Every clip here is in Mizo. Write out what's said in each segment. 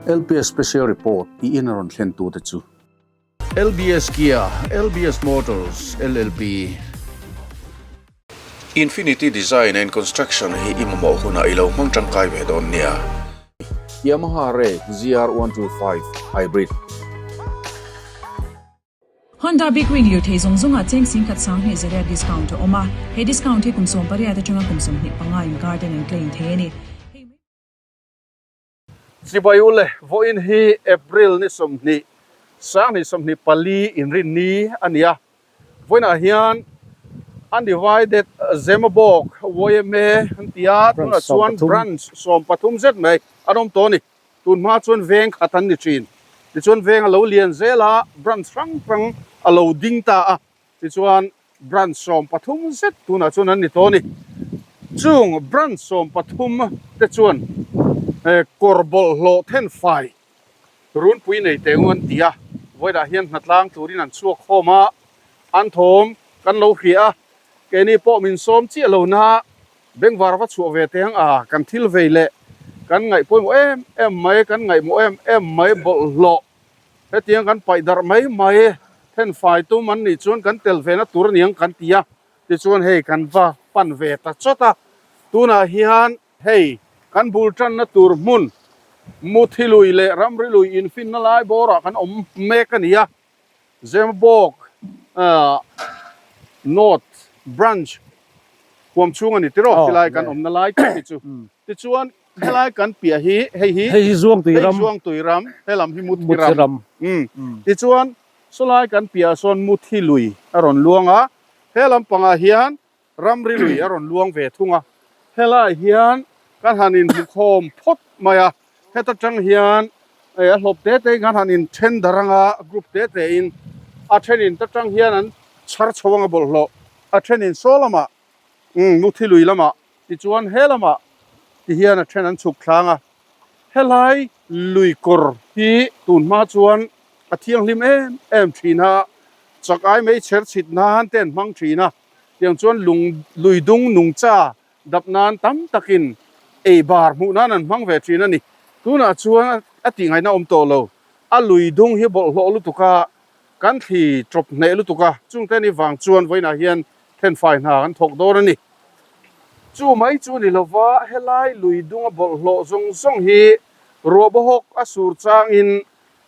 LPS Special Report i in a rawn thlen tute chu. LBS Kia, LBS Motors LLP. Infinity Design and Construction hi i mamawh hunah i lo hmang tangkai ve dawn nia. Yamaha Ray ZR125 Hybrid. Honda Big Wing lirthei zawng zawngah cheng singkhat sanghnih zariat discount a awm a, he discount hi kum 18 atanga kum 25 inkar ten an claim thei a ni. Hei mai. Chibai u le, vawiin hi April ni 20, sanghnih 24 inrinni a ni a, vawiinah hian Undivided Zemabawk yma an ti a, tunah chuan Branch 13 zet mai an awm tawh a ni. Tun hma chuan veng khat an ni thin. Tichuan veng a lo lian zel a, branch hrang hrang a lo ding ta a. Tichuan branch 13 zet tunah chuan an ni tawh a ni. Chung branch 13 te chuan kawr bawlhhlawh thenfai runpui nei teh ang an ti a. Vawilah hian hnatlang turin an chhuak khawm a, an thawm kan lo hria a. Keini pawh min sawm chiah lo na Bengvar va chhuah ve teh ang a, kan thil vei leh kan ngaih pawimawh em em mai, kan ngaihmawh em em mai bawlhhlawh hetiang kan paih darh mai mai thenfai tum an nih chuan kan tel ve na tur aniang kan ti a, tichuan hei kan va pan ve ta chawt a, tunah hian hei kan bul tanna tur hmun Muthi lui leh Ramri lui infinna lai bawrah kan awm mek a ni a. Zemabawk North Branch huam chhung a ni tiraw tilai kan awmna lai tak hi chu. Tichuan helai kan piah hi hei hi hei hi Zuangtui ram hei Zuangtui ram helam hi Muthi ram tichuan sawlai kan piah ah sawn Muthi lui a rawn luang a he lampangah hian Ramri lui a rawn luang ve thung a, helaiah hian kan han inhmukhawm phawt mai a, heta tang hian a hlawp te te in kan han inthen darh ang a, group te te in a thenin ta tang hian an chhar chho ang a bawlhhlawh, a thenin saw lamah Muthi lui lamah tichuan he lamah ti hian a then an chhuk thlang a, helai lui kawr hi tun hma chuan a thianghlim em em thin a, chak ai mei chher chhit nan te an hmang thin a. Tiang chuan lung lui dung nungcha dap nan tam takin ei bar hmuh nan an hmang ve thin a ni. Tunah chuan a tih ngaihna awm tawh lo. A lui dung hi bawlhhlawh lutuk a, kan thli tawp hneh lutuk a, chungte ni vang chuan vawiinah hian thenfai hna kan thawk dawn a ni. Chu mai chu ni lova helai lui dunga bawlhhlawh zawng zawng hi ruah bawhawk a sur changin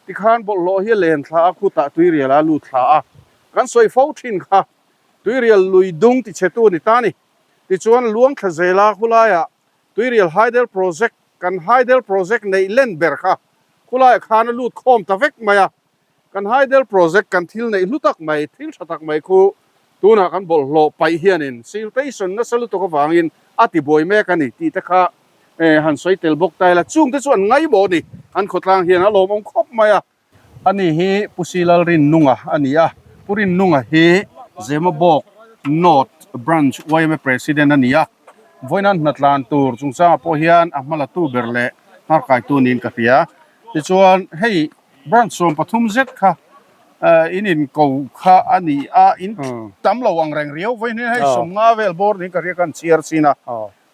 tikhan bawlhhlawh hi a len thla a, khutah tuirial a lut thla a, kan sawi fo thin kha. Tuirial lui dung tichhetu a ni ta a ni. Tichuan Luangthla zela khulaiah Tuirial Hydel Project, kan Hydel Project neih len ber kha khulaiah khan a lut khawm ta vek mai a. Kan Hydel Project kan thil neih hlu tak mai, thil tha tak mai khu tunah kan bawlhhlawh paih hianin siltation nasa lutuk avangin a tibuai mek a ni tih te kha han sawi tel bawk ta ila. Chungte chu an ngaimawh a ni, an khawtlang hian a lawmawm khawp mai a. Ani hi Pu Silal Rinnunga a ni a, Pu Rinnunga hi Zemabawk North Branch yma President a ni a, vawiin hnatlan tur chungchangah pawh hian a hmalatu ber leh hnarkaitu niin ka hria. Tichuan hei Branch 13 zet kha in inko kha a ni a, in tam lo ang reng riau vawiin hian hei 50 vel bawr niin ka hria ka han chhiar chin a,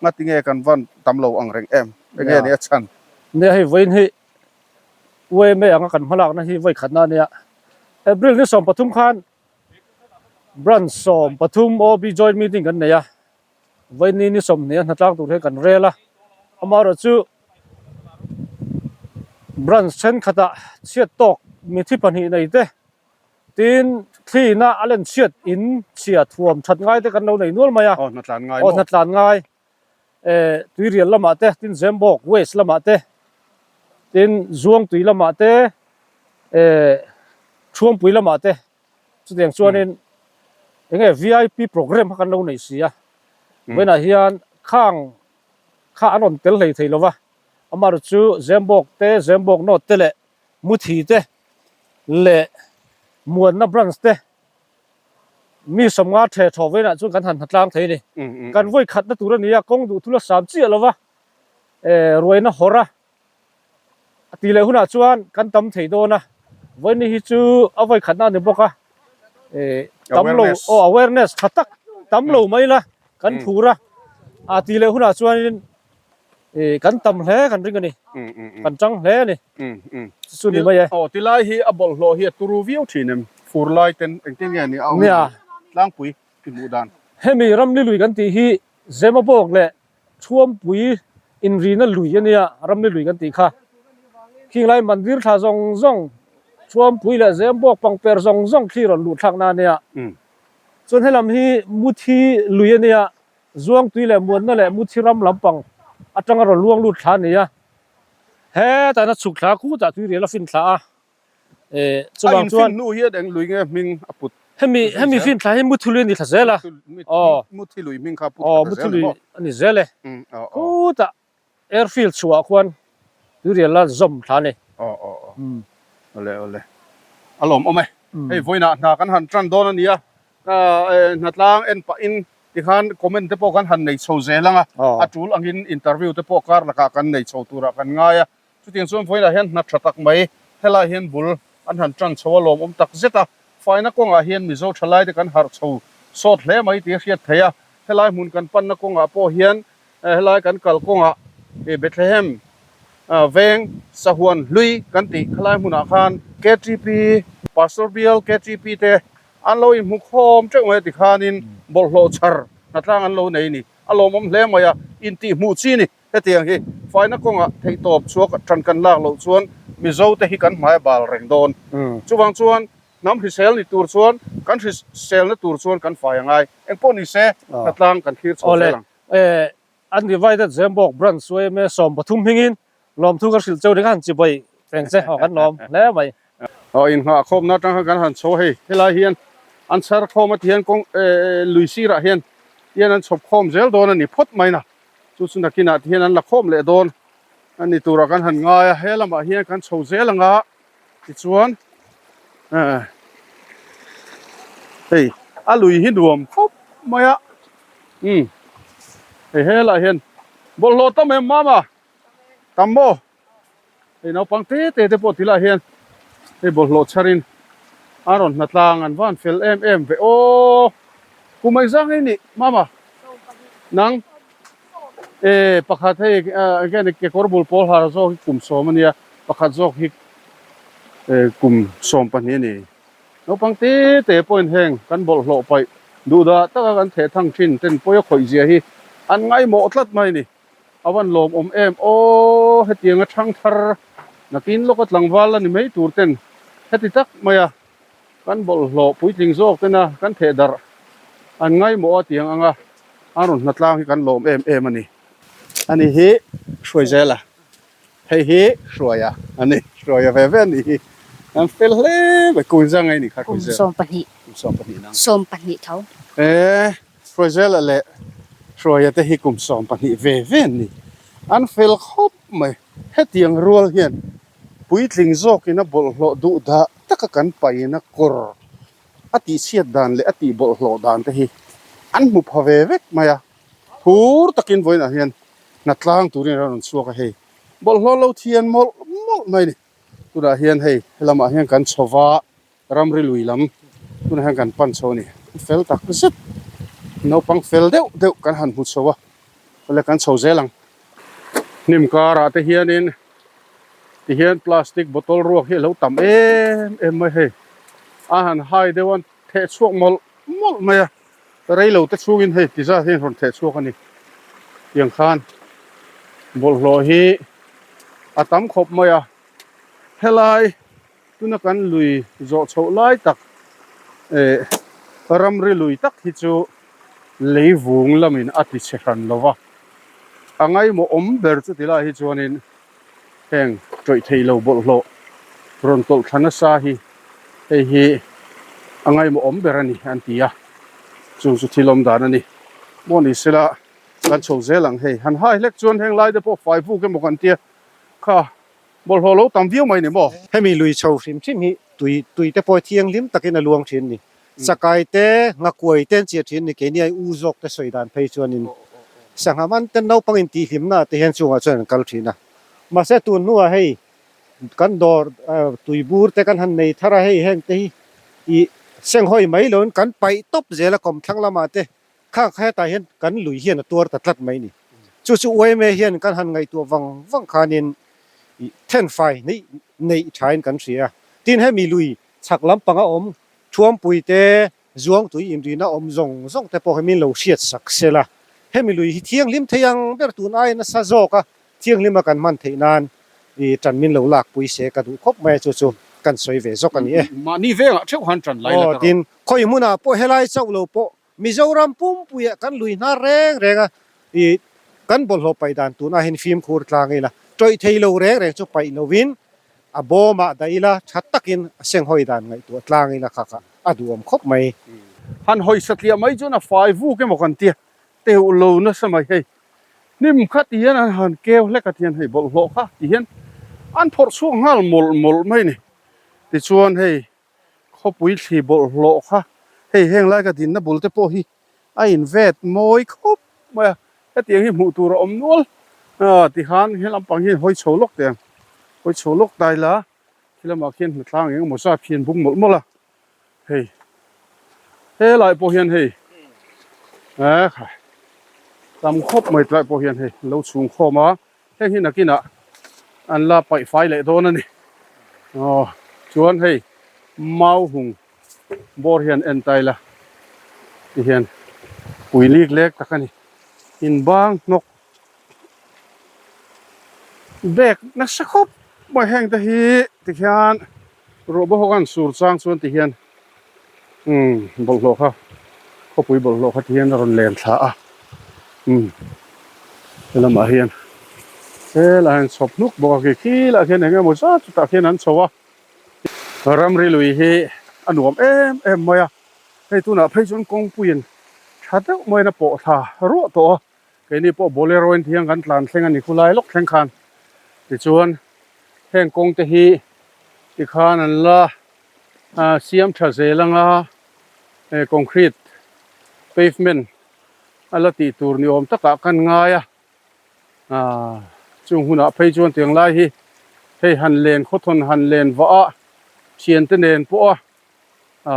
ngatinge kan van tam lo ang reng em? Enge nia chhan? Nia hei vawiin hi UMA anga kan hmalakna hi vawi khatna a nia. April ni 13 khan Branch 13 OB Joint Meeting kan nei a, vawi ni 20 a hnatlang tur hian kan rel a, amaherawhchu Branch thenkhatah chhiat tawk mithi pahnih nei te tin thlina a len chhiat in chhia thuam that ngai te kan lo nei nual mai a, Aw hnatlan ngai maw? Aw hnatlan ngai. Tuirial lamah te, tin Zembawk West lamah te, tin Zuangtui lamah te, Thuampui lamah te chutiang chuanin enge VIP program kha kan lo nei si a. Vawiinah hian khang kha an rawn tel hlei thei lova, amaherawhchu Zembawk te, Zembawk North te leh Muthi te leh Muanna Branch te Mi 50 ṭhe ṭhaw vawiinah chuan kan han hnatlang thei a ni. Kan vawi khatna tur a ni a, kawng duh thul a sam chiah lo va, ruaina hawr a a ti leh hunah chuan kan tam thei dawn a. Vawiini hi chu a vawi khatna a ni bawk a, tam lo aw awareness tha tak tam lo mai la kan phur a, a ti leh hunah chuanin. I kan tam hle kan ring a ni. Kan tang hle a ni. Chu chu ni mai e. Aw tilai hi a bawlhhlawh hi a turu viau thin em? Fur lai ten engtin nge ni a awm Nia. Tlangpui i hmuh dan. Hemi ramli lui kan tih hi Zemabawk leh Thuampui inrina lui a nia, ramli lui kan tih kha. Khing lai mandir thla zawng zawng Thuampui leh Zemabawk pangper zawng zawng thli rawn luh thlakna a nia. Chuan helam hi Muthi lui a nia, Zuangtui leh Muanna leh Muthi ram lampang atanga rawn luang lut thla a ni a. Hetah hian a chhuk thla khutah tuirial a fin thla a. Eh, A chuvang in chuan fin hnu hian eng lui nge hming a put hemi zui hemi zel? fin thla hi Muthi lui a ni thla zel a. Aw. Muthi lui hming kha a put Aw, thla Muthi zel lui ni maw? a ni zel e. Umm, aw, aw. Khutah airfield chhuah khuan tuirial a zawm thla a ni. Aw, aw, aw. Awle, awle. A lawmawm e. Hei vawiinah hna kan han tan dawn a nia. Hnatlang en pahin tikhan comment te pawh kan han nei chho zel ang a, a tul angin interview te pawh kar lakah kan nei chho turah kan ngai a. Chutiang chuan vawiinah hian hna tha tak mai helaiah hian bul an han tan chho a lawmawm tak zet a, faina kawngah hian Mizo thalaite kan harh chho sawt hle mai tih a hriat theih a. Helai hmun kan panna kawngah pawh hian helai kan kal kawngah Bethlehem veng Sahuan hlui kan tih khalai hmunah khan ktp Pastor Bial ktp te An lo inhmu khawm teuh mai a tikhanin bawlhhlawh chhar hnatlang an lo nei ni. A lawmawm hle mai a, intihhmuh chi ni. Hetiang hi faina kawngah theihtawp chhuak tan kan lak loh chuan Mizo te hi kan hmai a bal reng dawn. Chuvang chuan hnam hrisel ni tur chuan kan hriselna tur chuan kan fai a ngai. Engpawh ni se hnatlang kan thlir chho zel ang. Awle, Undivided Zembawk Branch yma 13 hmingin Lawmthu ka hrilh cheu ring a han chibai teng che aw kan lawm hle mai. Aw inngah khawmna atang khan kan han chho hei helai hian an chhar khawm a ti hian kawng lui sirah hian hian an chhawp khawm zel dawn a ni phawt mai na chu chu nakinah ti hian an la khawm leh dawn a ni turah kan han ngai a he lamah hian kan chho zel anga tichuan hei a lui hi nuam khawp mai a umm hei helaiah hian bawlhhlawh tam em mama. Tam maw? Hei naupang te te te pawh tilai hian hei bawlhhlawh chharin a rawn hna tlang an van fel em em ve aw. Kum engzang nge nih mama? Nang? E pakhat hei again kekawr bul pawl har zawk hi kum 10 ania pakhat zawk hi kum 12 a ni. Naupang te te pawhin heng kan bawlhhlawh paih duhdah taka kan theh thang thin ten pawi a khawih zia hi an ngaimawh tlat mai a ni. A van lawmawm em aw, hetianga thang thar nakin lawka tlangval a ni mai tur ten heti tak maia kan bawlhhlawh puitling zawk tena kan theh darh an ngaimawh a tiang anga an rawn hnatlang hi kan lawm em em a ni. Ani hi Hruaizela, hei hi Hruaia a ni, Hruaia ve ve a nih hi, an fel hle mai, kum zang a ni kha Hruaizela? Kum 12. Kum 12 nang. 12 tho. E. Hruaizela leh Hruaia te hi kum 12 ve ve an ni. An fel khawp mai. Hetiang rual hian puitling zawkin a bawlhhlawh duh dah taka kan paina kawr a tihchhiat dan leh a tih bawlhhlawh dan te hi an hmu pha ve vek mai a. Phur takin vawiinah hian hnatlang turin a rawn chhuak a hei. Bawlhhlawh lo thian mawlh mawlh mai a ni. Tunah hian hei helamah hian kan chho va. Ramri lui lam tunah hian kan pan chho a ni. Fel tak zet naupang fel deuh deuh kan han hmu chho a, awle kan chho zel ang. Hnim karah te hianin tihian plastic bottle ruak hi a lo tam em em mai hei. A han hai deuh a theh chhuak mawlh mawlh mai a, reilo te chhungin hei ti zat hian rawn theh chhuak a ni. Tiang khan bawlhhlawh hi a tam khawp mai a, helai. Tuna kan lui zawh chhoh lai tak eh ramri lui tak hi chu lei vung lamin a ti chhe hran lo va, a ngaimawh awm ber chu ti lai hi chuanin heng tawih thei lo bawlhhlawh rawn tawlh thla nasa hi hei hi a ngaimawh awm ber a ni an ti a, chung chu thil awm dan a ni. Maw ni sela kan chho zel ang hei, han hai hlek chuan heng lai te pawh fai vuk emaw kan tia kha. Bawlhhlawh lo tam viau mai ni maw? Hemi lui chho hrim hrim hi tui tui te pawh thianghlim takin a luang thin ni. Chakai te, ngakuai te an chiah thin ni. Keini ai u zawk te sawi dan phei chuanin sangha man te naupang intihhlimna te hian chungah chuan an kal thin a. Mahse tun hnuah hei kan dawr tuibur te kan han nei thar a hei heng te hi ih senghawi mai loin kan paih tawp zel a kawmthlang lamah te kha kha hetah hian kan lui hian a tuar ta tlat mai ni. Chu chu yma hian kan han ngaihtuah vang vang khanin thenfai neih neih thain kan hria. Tin, hemi lui chhak lampanga awm Thuampui te, Zuangtui inrina awm zawng zawng te pawh hi min lo hriat sak sela. Hemi lui hi thianghlim thei ang ber tun aia nasa zawk a, thianghlima kan hman theih nan i tan min lo lakpui se ka duh khawp mai a, chu chu kan sawi ve zawk a ni e. Mahni vengah theuh han tan lai la Aw, ta rawh. tin, khawi hmunah pawh helai chauh lo pawh Mizoram pumpuiah kan lui hnar reng reng a, i kan bawlhhlawh paih dan tun ahin fimkhur tlang ila, tawih thei lo reng reng chu paih lovin a bawmah dah ila tha takin a senghawi dan ngaihtuah tlang ila kha kha a duhawm khawp mai. Han hawi satliah mai chuan a fai vuk emaw kan tia teuh lo nasa mai hei. Hnim kha ti hian an han keu hlek a ti hian hei bawlhhlawh kha ti hian an phawrh chhuak nghal mawlh mawlh mai ni. Tichuan hei Khawpui thli bawlhhlawh kha hei heng lai ka dinna bul te pawh hi a in vet mawi khawp mai a, hetiang hi hmuh tur a awm nual a tikhan he lampang hian hawi chho lawk teh ang, hawi chho lawk ta ila khi lamah khian hnatlang eng emaw zat khi an bung mawlh mawlh a, hei helai pawh hian hei eh khai tam khawp mai tlai pawh hian hei an lo chhung khawm a. Heng hi nakinah an la paih fai leh dawn a ni. Aw chuan hei mau hung bawr hian en ta ila ti hian pui lik lek tak a ni. In bang hnawk bag nasa khawp mai heng te hi tikhian ruah bawk an sur chang chuan ti hian Umm bawlhhlawh kha khawpui bawlhhlawh kha ti hian a rawn len thla a umm helamah hian helaiah hian chhawp hnuk bawk a khi khilah khian eng emaw zat chutah khian an chho a ramri lui hi a nuam em em mai a hei tunah phei chuan kawngpuiin tha deuh maiin a pawh thla ruah tawh a keini pawh bolero in thiang kan tlan thleng a ni khulai lawk thleng khan tichuan heng kawng te hi tikhan an la Siam tha zel anga concrete pavement a la tih tur ni awm takah kan ngai a, chung hunah phei chuan tiang lai hi hei han len khawthawn han len vah a thiante nen pawh a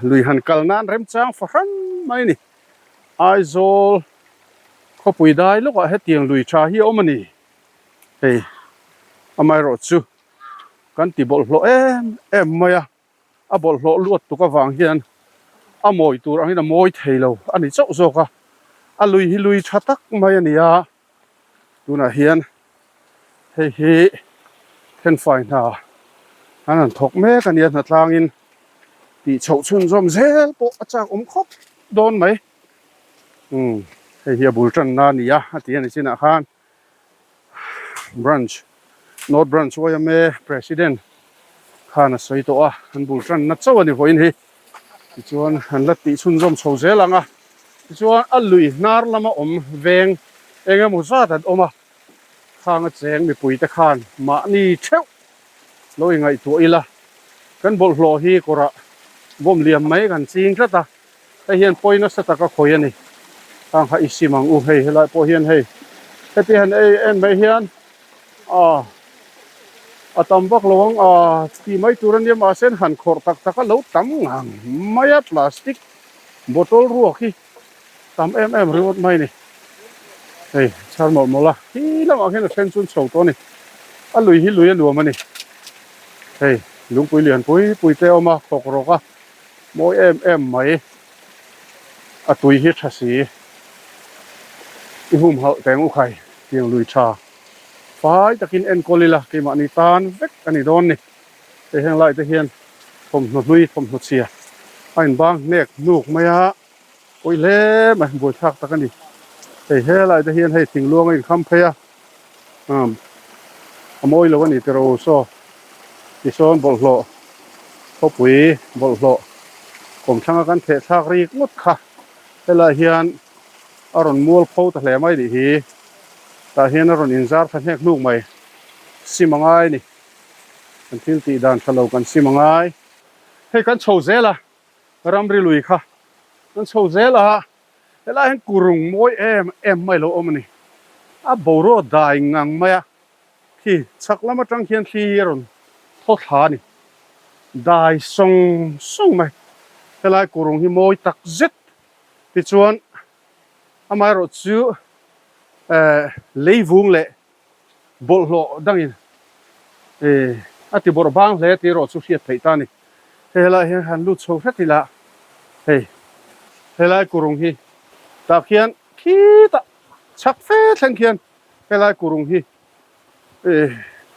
lui han kal nan remchang fahran mai a ni. Aizawl khawpui dai lawkah hetiang lui tha hi a awm a ni hei amaherawhchu. Kan ti bawlhhlawh em em mai a, a bawlhhlawh luat tuk avang hian a mawi tur angin a mawi thei lo a ni chauh zawk a, a lui hi lui tha tak mai a ni a, tunah hian hei hi thenfai hna an han thawk mek a nia hnatlangin tih chhoh chhunzawm zel pawh a chak awm khawp dawn mai, umm hei hi a bul tanna a ni a a ti a ni chinah khan. Branch, North Branch yma President khan a sawi tawh a, an bul tanna chauh a ni vawiin hi. Tichuan an la tih chhunzawm chho zel ang a, tichuan a lui hnar lama awm veng eng emaw zat an awm a, khang a cheng mipuite khan mahni theuh lo ingaihtuah ila, kan bawlhhlawh hi kawrah bawm liam mai kan ching tlat a. Hei hian pawi nasa tak a khawi a ni. Khang kha i sim ang u hei helai pawh hian hei heti han ei en mai hian ah a tam vak lo ang ah tih mai tur a nia mahse han khawrh tak tak a lo tam ngang mai a plastic bottle ruak hi tam em em ringawt mai a ni. Hei chhar mawlh mawlh a khi lamah khian a then chu an chho tawh a ni. A lui hi lui a nuam a ni. Hei lungpui lian pui pui te a awm a khawk rawk a. Mawi em em mai. A tui hi tha si. I humhalh teng u khai tiang lui tha. Fai takin enkawl ila keimahni tan vek a ni dawn ni. Hei heng lai te hian thawmhnaw hlui thawmhnaw chhia a inbang hnek hnuk mai a. Pawi hle mai buaithlak tak a ni. Hei helai te hian hei thingluang a inkham phei a. Umm a mawi lo a ni tiraw u saw tisawn bawlhhlawh khawpui bawlhhlawh kawmthlanga kan theh thlak rik ngawt kha helaiah hian a rawn mual pho ta hle mai nih hi tah hian a rawn inzar tha hnek hnuk mai sim a ngai a ni kan thil tih dan tha lo kan sim a ngai hei kan chho zel a ramri lui kha kan chho zel a. Helai hian kurung mawi em em mai lo awm a ni. A boruak dai ngang mai a, khi chhak lam atang khian thli hi a rawn thaw thla a ni. Dai sawng sawng mai. Helai kurung hi mawi tak zet tichuan amaherawh chu. Leivung leh bawlhhlawh dangin a ti bawrh bang hle tih erawh chu hriat theih ta a ni. Hei helaiah hian han lut chho hret ila hei helai kurung hi tah khian khitah chhak fe thleng khian helai kurung hi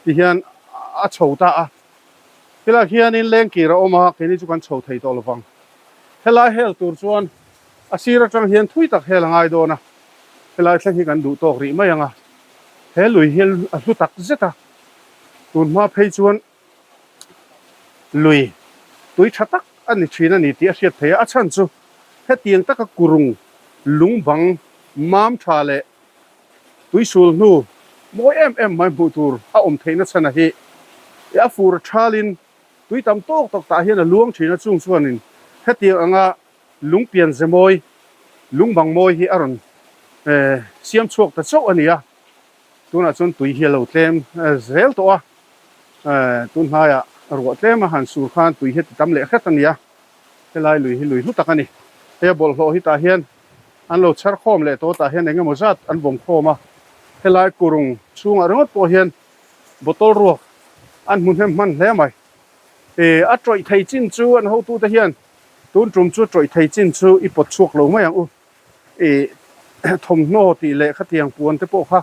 ti hian a chho ta a. Helaiah hianin lengkir a awm a, keini chu kan chho thei tawh lovang. Helai hel tur chuan a sir atang hian thui tak hel a ngai dawn a, helai thleng hi kan duh tawk rih mai ang a, he lui hi a hlu tak zet a, tun hma phei chuan lui tui tha tak a ni thin a ni tih a hriat theih a, a chhan chu hetiang taka kurung lung bang mam tha leh tui sul hnu mawi em em mai hmuh tur a awm theihna chhan a hi a fur thalin tui tam tawk tawk tah hian a luang thin a, chung chuanin hetiang anga lungpian ze mawi, lungbang mawi hi a rawn siam chhuak ta chauh a ni a, tunah chuan tui hi a lo tlem zel tawh a, tun hnaiah ruah tlem a han sur khan tui hi a ti tam leh hret a ni a, helai lui hi lui hlu tak a ni. Hei a bawlhhlawh hi tah hian an lo chhar khawm leh tawh tah hian eng emaw zat an vawm khawm a, helai kurung chhungah ringawt pawh hian bottle ruak an hmu hnem hman hle mai. A tawih thei chin chu an hotute hian Tun tum chu tawih thei chin chu i pawt chhuak lo mai ang u. I thawmhnaw tih leh khatiang puan te pawh kha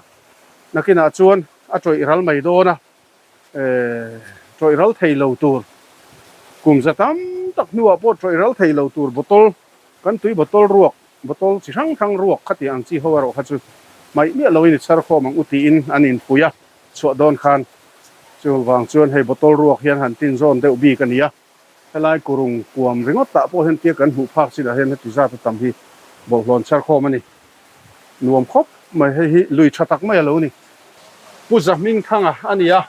nakinah chuan a tawih ral mai dawn a, tawih ral thei lo tur kum za tam tak hnuah pawh tawih ral thei lo tur bottle kan tui bottle ruak bottle chi hrang hrang ruak khatiang ang chi ho erawh kha chu hmaih miah loin i chhar khawm ang u tiin an inpui a chhuah dawn khan chuvang chuan hei bottle ruak hian han tin zawn deuh bik a ni a. Helai kurung kuam ringawt tah pawh hian tia kan hmuh phak chinah hian heti zat a tam hi bawlhhlawn chhar khawm a ni. Nuam khawp mai, hei hi lui tha tak mai a lo ni. Pu Zahmingthanga a ni a,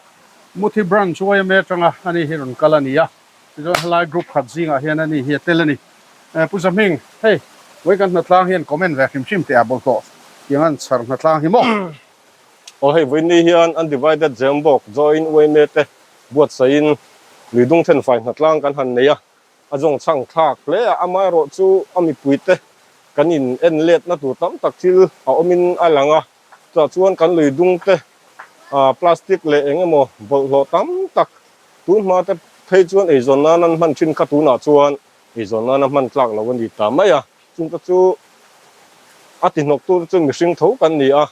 Muthi Branch yma atanga a ni hi rawn kal a ni a, tichuan helai group khat zingah hian a ni hi a tel a ni. Pu Zahming, hei vawi kan hnatlang hian comment ve hrim hrim teh a bawlhhlawh tiang an chhar hnatlang hi maw? Aw hei vawiin hian Undivided Zembawk Join yma te buatsaihin luidung thenfai hnatlang kan han nei a, a zawng chhang thlak hle a, amaherawh chu a mipuite kan in en letna tur tam tak thil a awmin a lang a, chutah chuan kan luidung te plastic leh eng emaw bawlhhlawh tam tak tun hma te phei chuan eizawn nan an hman thin kha tunah chuan eizawn nana hman tlak lo a ni ta mai a, chungte chu a ti hnawk tur chu mihring tho kan ni a.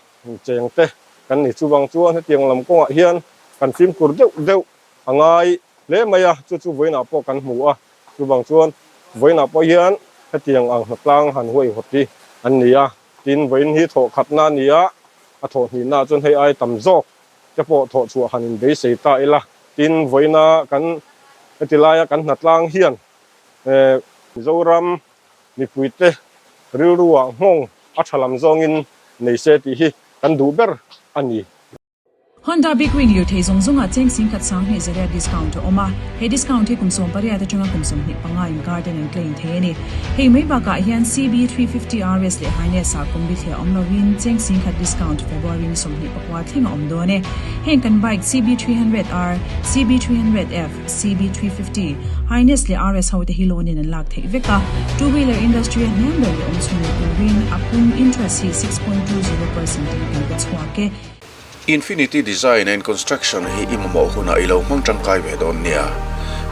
Cheng te kan ni chuvang chuan hetiang lam kawngah hian kan fimkhur deuh deuh a ngai hle mai a, chu chu vawiinah pawh kan hmu a, chuvang chuan vawiinah pawh hian hetiang ang hnatlang han huaihawt hi an ni a, tin vawiin hi thawh khatna a ni a, a thawh hnihnaah chuan hei ai tam zawk te pawh thawh chhuah han inbeisei ta ila, tin vawiina kan heti laia kan hnatlang hian Mizoram mipuite rilruah nghawng a tha lam zawngin nei se tih hi kan duh ber a ni. Honda Big Wing lirthei zawng zawngah cheng singkhat sanghnih zariat discount a awm a, he discount hi kum 18 atanga kum 25 inkar ten an claim thei a ni. Hei mai bakah hian CB350 RS leh Highness ah kum bithliah awm loin cheng singkhat discount February ni 24 thleng a awm dawn e. Heng kan bike CB300R, CB300F, CB350, Highness leh RS ho te hi loan in an lak theih vek a, two wheeler industry a hniam ber leh awm chhun leh turin a pung interest hi 6.20% in kan pe chhuak e. Infinity Design and Construction hi i mamawh hunah i lo hmang tangkai ve dawn nia.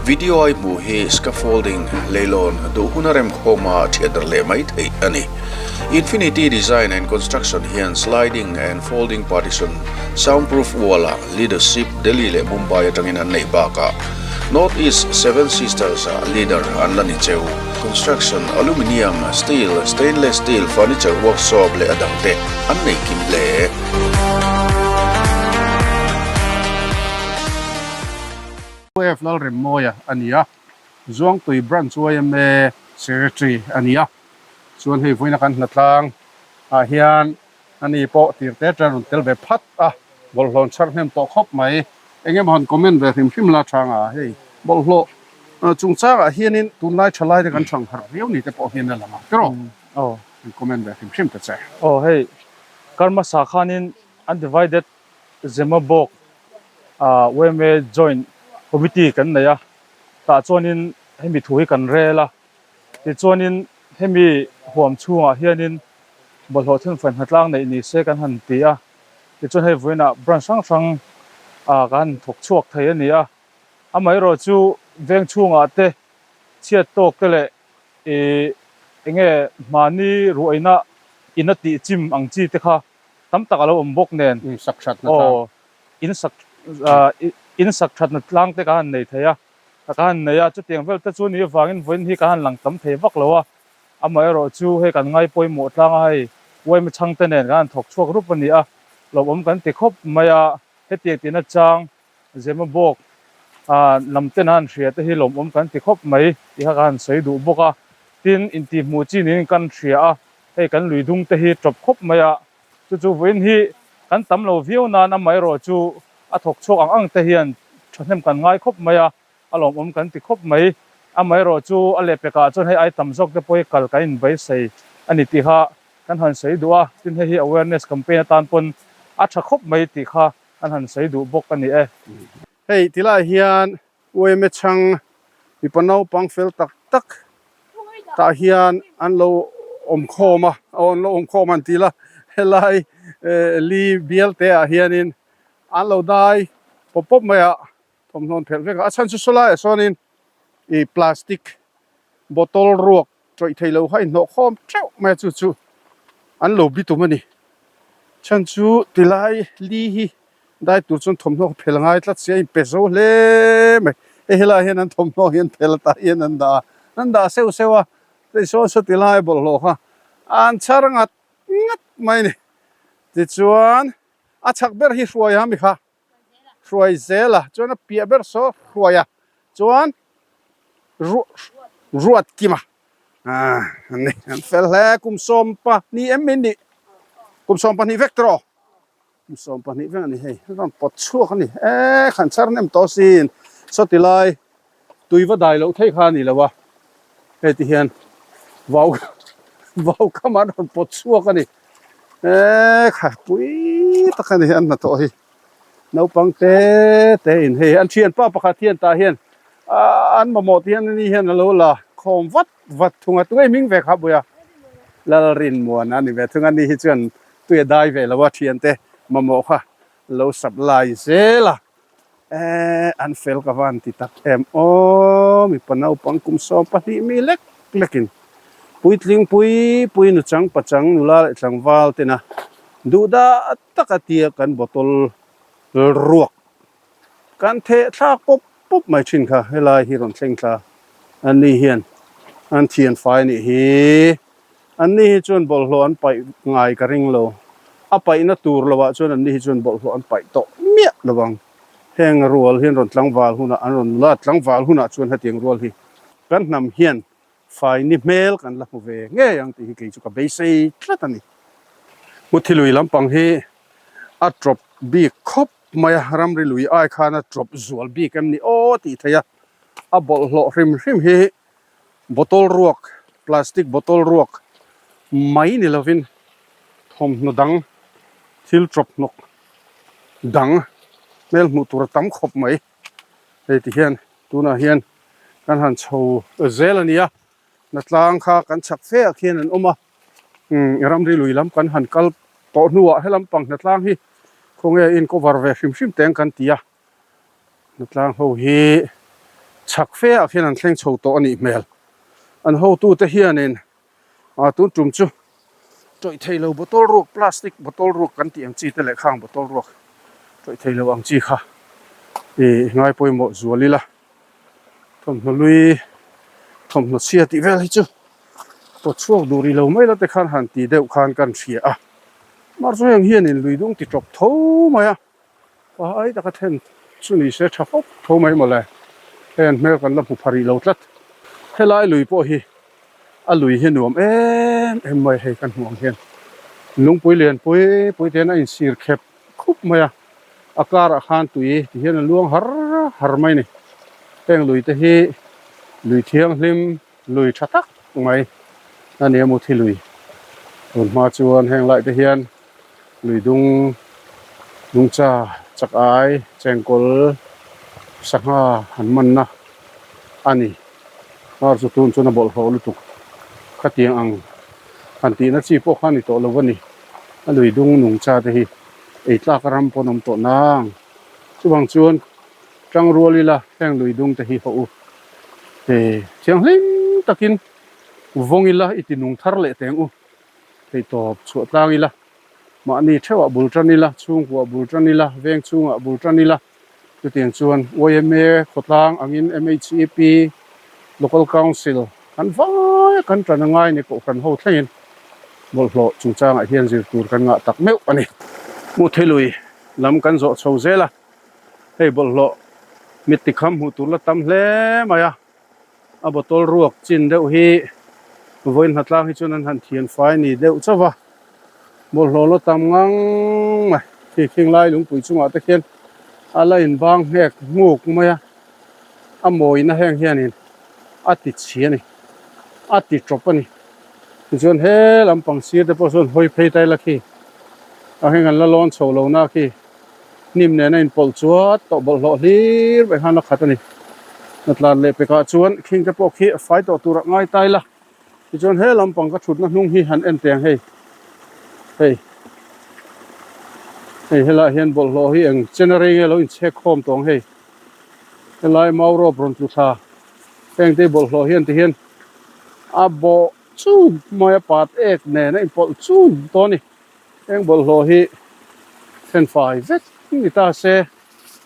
Video a i hmuh hi scaffolding, leilawn, duh huna remkhawma thiatdarh leh mai theih a ni. Infinity Design and Construction hian sliding and folding partition, soundproof wall-ah leadership Delhi leh Mumbai atangin an neih bakah North East Seven Sisters-ah leader an la ni cheu. Construction, aluminium, steel, stainless steel, furniture workshop leh a dangte an nei kim hle. UF Lalremmawia a ni a, Zuangtui Branch yma Secretary a ni a. Chuan hei vawiina kan hnatlang ah hian Ani pawh tir te tan rawn tel ve phat a, bawlhhlawh an chhar hnem tawh khawp mai. Eng emaw han comment ve hrim hrim la chang a, hei bawlhhlawh chungchangah hianin tunlai tha lai te kan chang harh viau ni te pawh hian a lang a, tiraw? Aw. Han comment ve hrim hrim ta che. Aw hei Karma sa khanin undivided Zemabawk yma joint committee kan nei a, tah chuanin hemi thu hi kan rel a, tichuanin hemi huam chhungah hianin. Bawlhhlawh thenfai hnatlang neih ni se kan han ti a, tichuan hei vawiinah branch hrang hrang ah kan han thawk chhuak thei a ni a. Amaherawh chu veng chhungah te chhiat tawk te leh ih enge mahni ruaina in a tih chim ang chi te kha tam tak a lo awm bawk nen aw in sak in sak thatna tlang te kan han nei thei a, kan han nei a, chutiang vel te chu ni avangin vawiin hi kan han lang tam thei vak lo a. Amaherawh chu hei kan ngai pawimawh tlang a hei Uaima chhangte nen kan han thawk chhuak rup a ni a, lawmawm kan ti khawp mai a, hetiang tihna chang Zemabawk lam ten a han hria te hi lawmawm kan ti khawp mai tih kha ka han sawi duh bawk a. Tin, intihhmuh chi niin kan hria a, hei kan lui dung te hi tawp khawp mai a, chu chu vawiin hi kan tam lo viau nan amaherawh chu a thawk chhuak ang ang te hian thahnem kan ngai khawp mai a, A lawmawm kan ti khawp mai. Amaherawh chu a lehpekah chuan hei ai tam zawk te pawh hi kal kan inbaisei a ni tih kha kan han sawi duh a, tin hei hi awareness campaign atan pawn a tha khawp mai tih kha kan han sawi duh bawk a ni e. Hei tilaiah hian UMA chhang mipa naupang fel tak tak tah hian an lo awm khawm a, aw an lo awm khawm an ti la, helai li bial te ah hianin an lo dai pawp pawp mai a. Thawmhnaw an phelh vek a, a chhan chu sawlaiah sawnin ih plastic bottle ruak tawih thei lo kha a inhnawh khawm teuh mai a chu chu an lo bi tum a ni. Chhan chu tilai li hi dai tur chuan thawmhnaw kha phel ngai tlat si a inpe zo hle mai. Hei helaiah hian an thawmhnaw hi an phel tah hian an dah a, an dah seuh seuh a, tichuan saw tilai bawlhhlawh kha an chhar ngat ngat mai a ni. Tichuan a chhak ber hi hruai a mi kha. Hruai zel a, chuan a piah ber saw hruai a, chuan ruat kim a, ah an ni an fel hle kum 12 em in nih kum 12 vek tawh kum 12 vek a ni hei a rawn pawt chhuak a ni e khan chhar nem tawh sin saw ti lai tui va dai loh thei kha a ni lo a hei ti hian vau vau kam an rawn pawt chhuak a ni e kha pui tak a ni an hnathawh hi. Naupang te te in hei an thianpa pakhat hian tah hian ahh an mamawh te hian ani hian alo la khawm vat vat thung a tunge hming ve kha buia Lalrinmuan a ni ve thung a ni hi chuan tui a dai ve lo a thiante mamawh kha lo supply zel a ehh an fel ka van ti tak em aw mipa naupang kum 12 mi lek lek in puitling pui pui nuchang pachang nula leh tlangval tena duh dah tak a tia kan bottle ruak kan theh thlak pawp pawp mai thin kha helai hi rawn thleng thla an ni hian an thian fai a nih hi an ni hi chuan bawlhhlawh an paih ngai ka ring lo a paihna tur lo ah chuan an ni hi chuan bawlhhlawh an paih tawh miah lo ang heng rual hian rawn tlangval hunah an rawn la tlangval hunah chuan hetiang rual hi kan hnam hian Fai ni hmel kan la hmu ve ngei ang tih hi kei chu ka beisei tlat a ni. Hmuthi lui lampang hi a tawp bik khawp mai a, ramri lui ai khan a tawp zual bik em ni aw tih theih a, a bawlhhlawh hrim hrim hi bottle ruak, plastic bottle ruak mai ni lovin thawmhnaw dang thil tawp hnawk dang hmel hmuh tur a tam khawp mai. Hei ti hian tunah hian kan han chho zel a nia hnatlang kha kan chhak fe ah khian an awm a umm ramri lui lam kan han kal tawh hnuah helam pang hnatlang hi khawnge in cover ve hrim hrim teng kan ti a hnatlang ho hi chhak fe ah khian an thleng chho tawh a nih hmel an hotute hianin Ah tun tum chu tawih thei lo bottle ruak plastic bottle ruak kan tih ang chi te leh khang bottle ruak tawih thei lo ang chi kha ih ngai pawimawh zual ila thawmhnaw lui thawmhnaw chhia tih vel hi chu pawt chhuak duh rih lo mai la te khan han ti deuh khan kan hria a mar chu heng hianin lui dung ti tawp tho mai a. Pahai taka then chu ni se tha fawp tho mai mawle. Hei an hmel kan la hmu pha rih lo tlat. Helai lui pawh hi a lui hi nuam em em mai hei kan hmuh ang hian lungpui lian pui pui te hian a insir khep khup mai a, a karah khan tui ti hian a luang har har mai a ni. Heng lui te hi lui thianghlim lui tha tak mai a ni a muthi lui tun hma chuan heng lai te hian lui dung nungcha chak ai chengkawl sangha an manna a ni kar chu tun chuan a bawlhhlawh lutuk khatiang ang. Han tihna chi pawh kha a ni tawh lo a ni. A lui dung nungcha te hi ei tlak a ram pawn awm tawh nang. Chuvang chuan tang rual ila heng lui dung te hi hawh u. He thianghlim takin vawng ila i ti nung thar leh teng u. Theihtawp chhuah tlang ila, mahni theuhah bul tan ila, chhungkuah bul tan ila, veng chhungah bul tan ila. Chutiang chuan yma khawtlang angin MHEP, Local Council kan vai a kan tan a ngai ni Kohhran ho thlengin bawlhhlawh chungchangah hian zir tur kan ngah tak meuh a ni. Hmuhthilui lam kan zawh chho zel a, hei bawlhhlawh mit tikham hmuh tur la tam hle mai a. A bottle ruak chin deuh hi vawiin hnatlang hi chuan an han thian fai ni deuh chauh va, bawlhhlawh la tam ngang mai khi khing lai lungpui chungah te khian a la inbang nghek nghuk mai a, a mawina heng hianin a ti chhi a ni, a ti tawp a ni. Tichuan he lampang sir te pawh sawn hawi phei ta ila khi a heng an la lawn chho lo na khi. Hnim nena inpawlh chuat tawh bawlhhlawh hlir mai khan a khat a ni. Hnatlan leh pekah chuan khing te pawh khi a fai tawh turah ngai ta ila. Tichuan he lampang ka thutna hnung hi han en teng hei. Hei. Hei helaiah hian bawlhhlawh hi eng chen a rei nge lo inchhek khawm tawh ang hei. Helai mau rawp rawn tlu thla heng te bawlhhlawh hian ti hian a bawh chun mai a pat ek nen a inpawlh chun tawh a ni. Heng bawlhhlawh hi then fai vek ni ta se,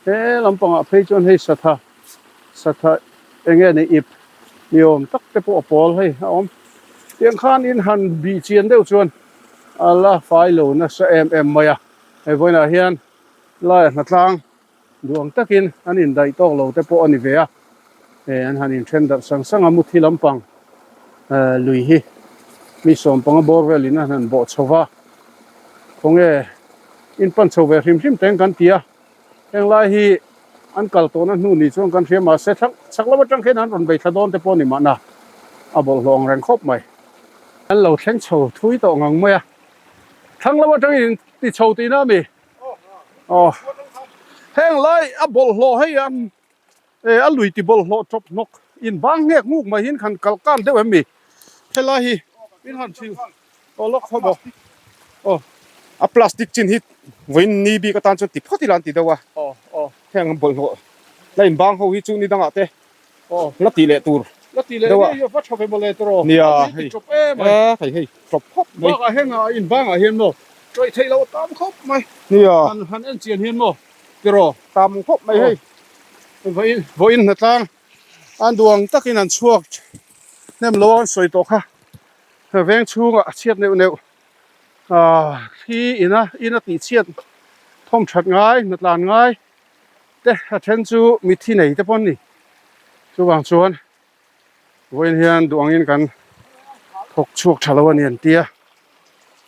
he lampangah phei chuan hei satha satha eng nge ni ip ni awm tak te pawh a pawl hei a awm. Tiang khan in han bih chian deuh chuan a la fai lo nasa em em mai a, hei vawiinah hian laia hnatlang Duang takin an indaih tawk lo te pawh a ni ve a, he an han inthen darh sang sang a, muthi lampang lui hi mi sawmpanga bawr velin an han bawh chho va, khawnge in pan chho ve hrim hrim teng kan ti a, henglai hi an kal tawhna hnu ni chuan kan hria mahse thlang chak lo atang khian an rawn bei thla dawn te pawh a ni mahna a bawlhhlawh ang reng khawp mai. An lo thleng chho thui tawh ngang mai a, thlang lo atangin in ti chho tihna a mi? Aw heng lai a bawlhhlawh hei a eh a lui ti bawlhhlawh tawp hnawk in bang nghek nguk mai hian khan kal kan deuh em mi helai hi in han thil aw lawk khawp aw aw a plastic chin hi vawiin ni bik atan chuan ti phawt ila an ti deuh a aw aw heng bawlhhlawh la in bang ho hi chu ni dangah te Aw. La tih leh tur. La tih leh Deuh a. ngei a va tha ve mawle tawh. Nia A hei. ti tawp em ai. E hei hei tawp khawp mai. Bakah heng ah in bangah hian maw tawih theih loh a tam khawp mai. Nia. Han han en chian hian maw tiraw. Tam khawp mai hei. Vawiin vawiin hnatlang an duang takin an chhuak hnem lo a an sawi tawh kha. Veng chhungah a chhiat neuh neuh. Ah thli ina in a tih chhiat thawm that ngai hnatlan ngai. te a then chu mithi nei te pawh an ni chuvang chuan vawiin hian duh angin kan thawk chhuak tha lo a ni an tia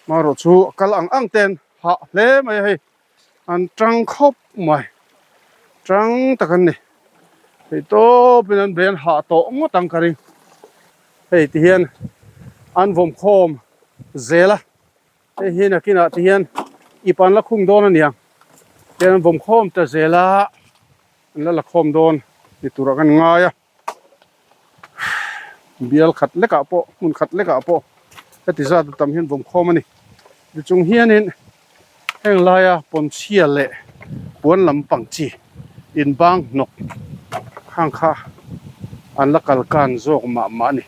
marawh chu a kal ang ang ten hah hle mai a hei an tang khawp mai tang tak an ni theih tawpin an bei an hah tawh ngawt ang ka ring hei ti hian an vawm khawm zel a. Hei hi nakinah te hian ip an la khung dawn a niang tian an vawm khawm ta zel a an la la khawm dawn ni turah kan ngai a bial khat lekah pawh hmun khat lekah pawh heti zat a tam hian vawm khawm a ni tichung hianin heng laia pawnchhia leh puan lampang chi inbang hnawk khang kha an la kal kan zawk mah mah a ni.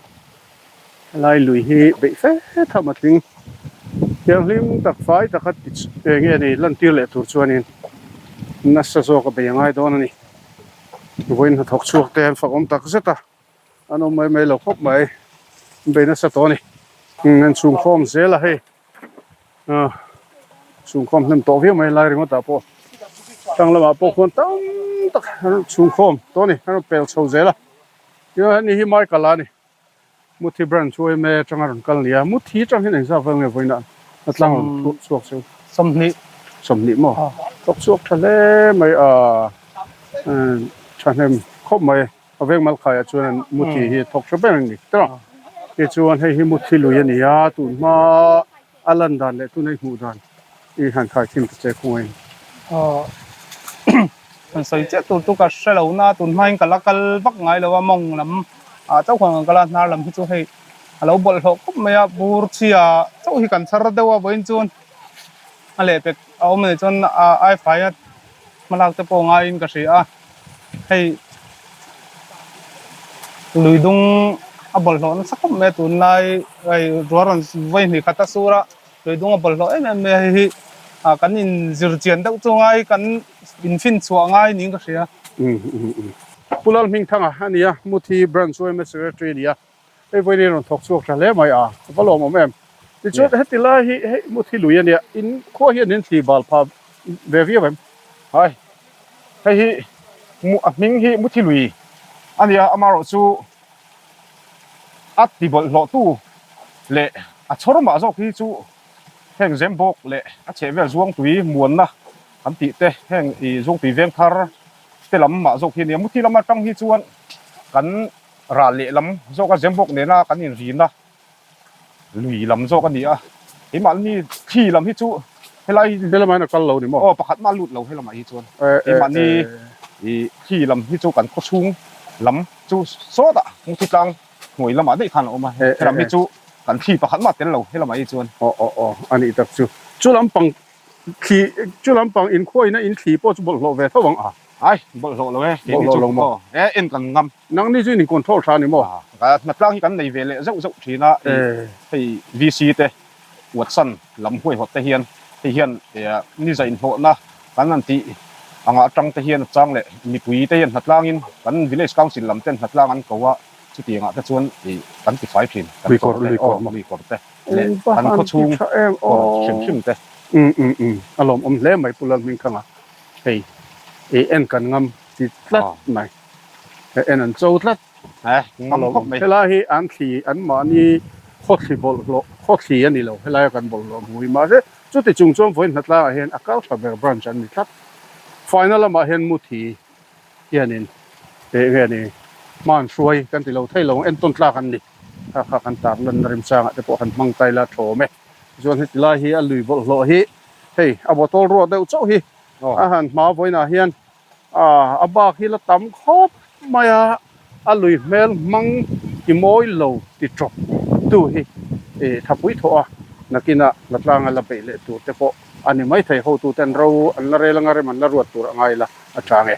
Helai lui hi beih fe tham a tling. Thianghlim tak fai taka ti eng nge ni lantir leh tur chuanin nasa zawk a bei a ngai dawn a ni. Vawiin hnathawk chhuak te an fakawm tak zet a, an awm mai mai lo khawp mai, an bei nasa tawh a ni. An chhungkhawm zel a hei, chhungkhawm hnem tawh viau mai lai ringawt ah pawh tlang lamah pawh khuan tam tak an chhungkhawm tawh a ni, an rawn pel chho zel a. Tin hei hi Michael a ni. Muthi branch chu yma atanga rawn kal nia. Muthi atang hian engzat vel nge vawiinah a tlang rawn thuah chhuak chu? 20. 20 maw? Thawk chhuak tha hle mai a, thahnem khawp mai. A veng malkhaiah chuan an Muthi hi thawk tha ber a ni tawh. Tichuan hei hi Muthi lui a ni a, tun hma a lan dan leh tuna i hmuh dan i han khai thin ta che khawngaih in. Kan sawi chiah tur chu ka hre lo na, tun hmain ka la kal vak ngai lo a, mawng lam ah chauh khan kan kal a, hnar lam hi chu hei A lo bawlhhlawh khawp mai a, bur chhia chauh hi kan chhar deuh a vawiin chuan a lehpek a awm a nih chuan a ai fai a hmalak te pawh ngaiin ka hria a, hei lui dung a bawlhhlawh nasa khawp mai a tunlai hei ruah rawn vawi hnih khat a sur a lui dung a bawlhhlawh em em mai a hei hi ah kan inzir chian deuh chu ngai kan infin chhuah ngai niin ka hria. Pu Lalhmingthanga a ni a, Muthi Branch yma Secretary a ni a. Hei vawiin hi rawn thawk chhuak tha hle mai a, a va lawmawm em. Tichuan heti lai hi hei Muthi lui a nia, in khua hian in thli bal pha ve viau em? Hai, hei hi a hming hi Muthi lui a nia, amaherawhchu a ti bawlhhlawhtu leh a chhawr mah zawk hi chu heng Zembawk leh a chhehvel Zuangtui muanna kan tih te, heng ih Zuangtui Vengthar te lam mah zawk hi a nia. Muthi lam atang hi chuan kan ral lehlam zawka Zembawk nena kan inrina lui lam zawk a ni a, keimahni thli lam hi chu helai Helamah hian a kal lo ni maw? Aw pakhat mah a lut lo helamah hi chuan keimahni ih thli lam hi chu kan khawchhung lam chu sawtah Muthi tlang hnuai lamah daih khan a awm a, helam hi chu kan thli pakhat mah tel lo helamah hi chuan. Aw aw aw a nih tak chu. Chu lampang thli chu lampang inkhuaina in thli pawh chu bawlhhlawh ve tho ang a. Ai, bawlhhlawh lo e, keini chu aw, e en kan ngam. Nangni chu in control tha ni maw? Hnatlang hi kan nei ve leh zeuh zeuh thin a, hei VC te Watson lam huaihawt te hian hei hian ni zaih hlawhna kan han tih angah atang te hian a chang leh mipui te hian hnatlangin kan village council lam ten hnatlang an ko a, chutiangah te chuan kan ti fai thin, kan kawr te aw lui kawr te leh kan khawchhung kawr hrim hrim te. Um um um, a lawmawm hle mai Pu Lalhmingthanga. Hei i en kan ngam ti tlat mai. Hei en an cho tlat. Ngam khawp mai. Helai hi an thli an mahni khawthli bawlhhlawh khawthli a ni lo helaia kan bawlhhlawh hmu hi mahse chuti chung chuan vawiin hnatlangah hian a kal tha ber branch an ni tlat. Final lamah hian Muthi hianin eng nge ni hman hruai kan ti lo thei lo ang entawn tlak an ni. Kha kha kan tarlanna remchangah te pawh han hmang ta ila thawm e. Tichuan heti lai hi a lui bawlhhlawh hi hei a bottle ruak deuh chauh hi a han hma vawiinah hian a bak hi la tam khawp mai a, a lui hmel hmang ti mawi lo ti tawp tu hi thapui thawh a, nakinah hnatlanga la beih leh tur te pawh a ni maithei hotuten ro an la rel anga rem an la ruat tur a ngai la a chang e.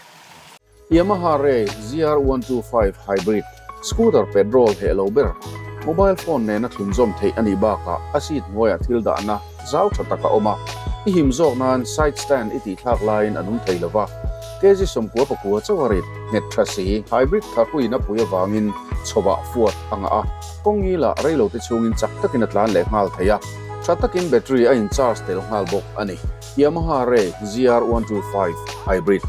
Yamaha Ray ZR125 Hybrid Scooter petrol heh lo ber, mobile phone nena thlunzawm theih a nih bakah a seat hnuaiah thil dahna zau tha tak a awm a, i him zawk nan side stand i tihthlak laiin a nung thei lo va. Kg 99 chauh a rit nghet tha si, hybrid tharhuin a pui avangin chhawah fuat a ngah a, kawng ngilah reilote chhungin chak takin a tlan leh nghal thei a, tha takin battery a in charge tel nghal bawk a ni. Yamaha Ray ZR125 Hybrid.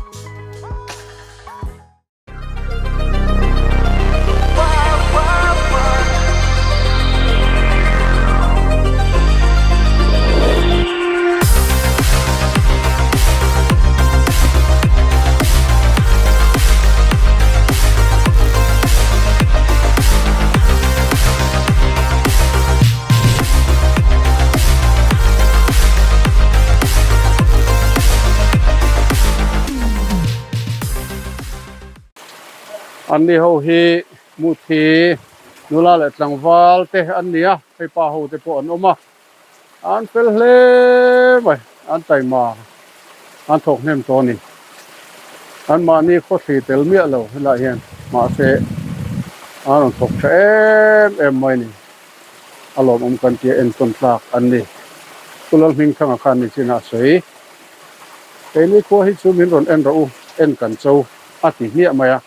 Anni ho hi Muthi nula leh tlangval te an ni a, hei pa ho te pawh an awm a, an fel hle mai, an taima, an thawk hnem tawh a ni. Anmahni khawthli tel miah lo helaiah hian mahse an rawn thawk tha em em mai a ni. A lawmawm kan tia entawn tlak an ni. Pu Lalhmingthanga khan ni chin a sawi. Keini khua hi chu min rawn en rawh u, en kan cho a ti hmiah mai a.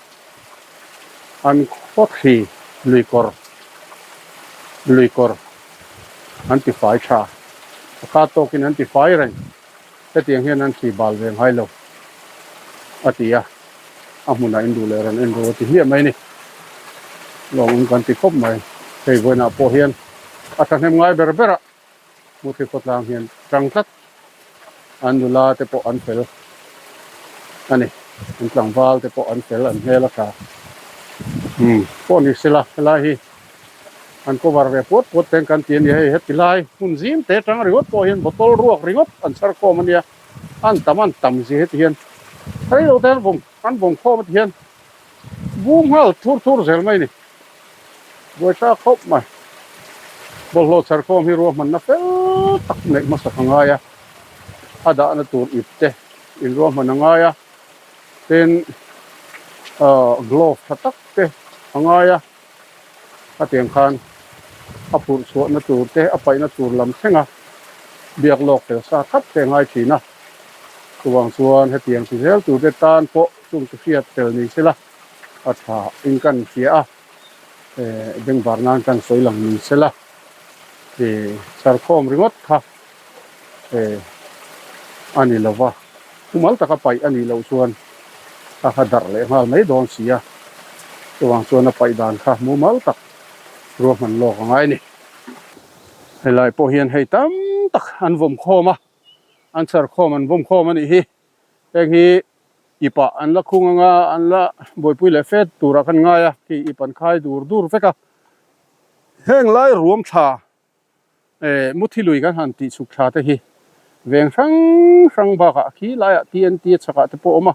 An khawthli luikawr luikawr an ti fai tha. A khat tawkin an ti fai reng. Hetiang hian an thli bal ve ngai lo a ti a, a hmunah in duh leh rawn en ru a ti hmiah mai a ni. Lawngawm kan ti khawp mai. Hei vawiinah pawh hian a thahnem ngai ber ber a, Muthi khawtlang hian tang tlat an nula te pawh an fel a ni, an tlangval te pawh an fel an hmel a tha. Umm pawh ni sela helai hi An cover ve puat puat teng kan ti a ni. Hei heti lai hmun zim te atang ringawt pawh hian bottle ruak ringawt an chhar khawm a nia. An tam an tam zia heti hian rei lo te an vawng an vawng khawm a ti hian bum nghal thur thur zel mai a ni. Buaithlak khawp mai. Bawlhhlawh chharkhawm hi ruahmanna fel tak neih hmasak a ngai a, a dahna tur ip te in ruahman a ngai a, tin glove tha tak te a ngai a, khatiang khan a phurh chhuahna tur te a paihna tur lam thlenga biak lawk fel sa thlap te a ngai thin a, chuvang chuan hetiang ti zel tur te tan pawh chung chu hriat fel ni sela a tha in kan hria a. Bengvar nan kan sawi lang ni sela chharkhawm ringawt kha a ni lo va, thumal taka paih a nih loh chuan a kha darh leh nghal mai dawn si a, chuvang chuan a paih dan kha mumal tak ruahman lawk a ngai a ni. Helai pawh hian hei tam tak an vawm khawm a, an chharkhawm an vawm khawm a nih hi, heng hi Ip ah an la khung anga an la buaipui leh fet turah khan ngai a, khi ip an khai dur dur vek a. Heng lai ruam thla eh muthi lui kan han tih chhuk thla te hi veng hrang hrang bakah khi laiah TNT a chhakah te pawh a awm a,